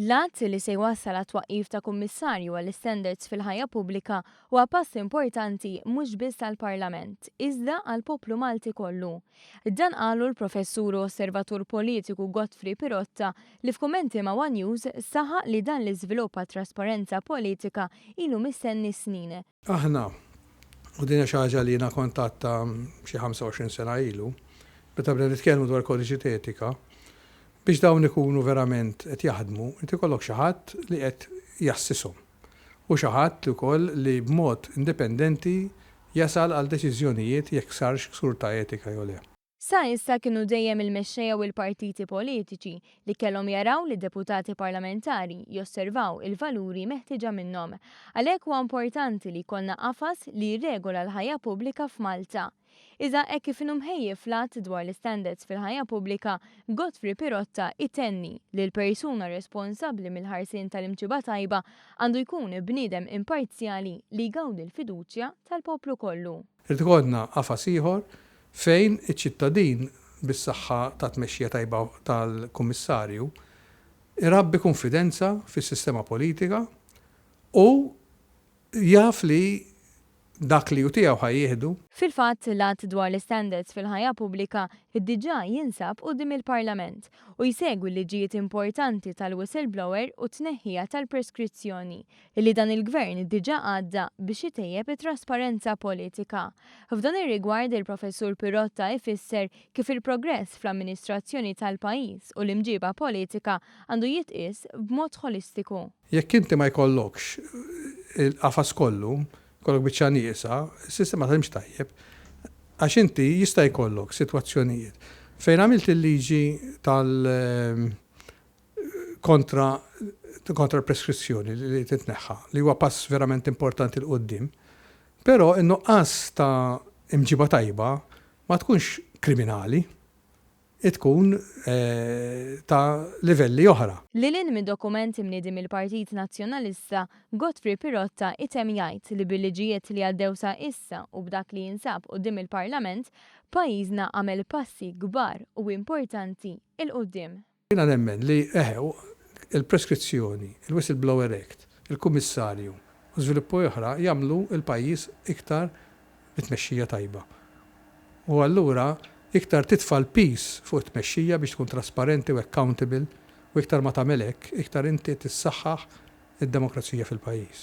L-att li se jwassal għat-twaqqif ta' Kummissarju għall-Istandards fil-Ħajja Pubblika huwa pass importanti mhux biss għall-Parlament, iżda għall-poplu Malti kollu. Dan qalu l-Professur u osservatur politiku Godfrey Pirotta li f'kummenti ma' one News saħaq li dan l-iżvilupp għat-trasparenza politika ilu mistenni snin. Aħna, u din hija xi ħaġa li jiena kont għadtha xi 25 sena ilu, meta bdejna nitkellmu dwar kodiċi t'etika, Biex dawn ikunu verament qed jaħdmu, irid ikollok xi ħadd li qed jassishom u xi ħadd ukoll li b'mod indipendenti jasal għal deċiżjonijiet jekk sarx ksur ta' etika jew le. Sa issa kienu dejjem il-mexxejja u l-partiti politiċi li kellhom jaraw li d-deputati parlamentari josservaw il-valuri meħtieġa minnhom. Għalhekk huwa importanti li jkollna qafas li jirregola l-ħajja pubblika f'Malta. Iżda hekk kif inhu mħejji fl-Att dwar l-Istandards fil-Ħajja Pubblika, Godfrey Pirotta jtenni li l-persuna responsabbli mill-ħarsien tal-imġiba tajba għandu jkun bniedem imparzjali li jgawdi l-fiduċja tal-poplu kollu. Irid ikollna qafas ieħor fejn iċ-ċittadin bis-saħħa ta' tmexxija tajba tal-Kummissarju irabbi kunfidenza fis-sistema politika u jaf li dak li hu tiegħu ħa jieħdu. Fil-fatt, l-Att dwar l-Istandards fil-Ħajja Pubblika diġà jinsab quddiem il-Parlament u jsegwi l-liġijiet importanti tal-whistleblower u t-tneħħija tal-preskrizzjoni, li dan il-Gvern diġà għadda biex itejjeb it-trasparenza politika. F'dan ir-rigward, il-Professur Pirotta ifisser kif il-progress fl-amministrazzjoni tal-pajjiż u l-imġiba politika għandu jitqies b'mod ħolistiku. Jekk inti ma jkollokx il-qafas kollu, jkollok biċċa nieqsa, is-sistema ma taħdimx tajjeb. Għax inti jista' jkollok sitwazzjonijiet fejn għamilt il-liġi tal kontra kontra l-preskrizzjoni li titneħħa, li huwa pass verament importanti 'l quddiem, però n-nuqqas ta' imġiba tajba ma tkunx kriminali. tkun ta' livelli oħra. Lil hinn mid-dokument imniedi mill-Partit Nazzjonalista, Godfrey Pirotta itemm jgħid li bil-liġijiet li għaddew sa issa u b'dak li jinsab quddiem il-Parlament, pajjiżna għamel passi kbar u importanti 'l quddiem. Jiena nemmen li eħe, il-preskrizzjoni, il-Whistleblower Act, il-Kummissarju u żviluppi oħra jagħmlu l-pajjiż iktar bi tmexxija tajba. U allura iktar titfa' l-piż fuq it-tmexxija biex tkun trasparenti u accountable u iktar ma tagħmel hekk, iktar inti qed issaħħaħ id-demokrazija fil-pajjiż.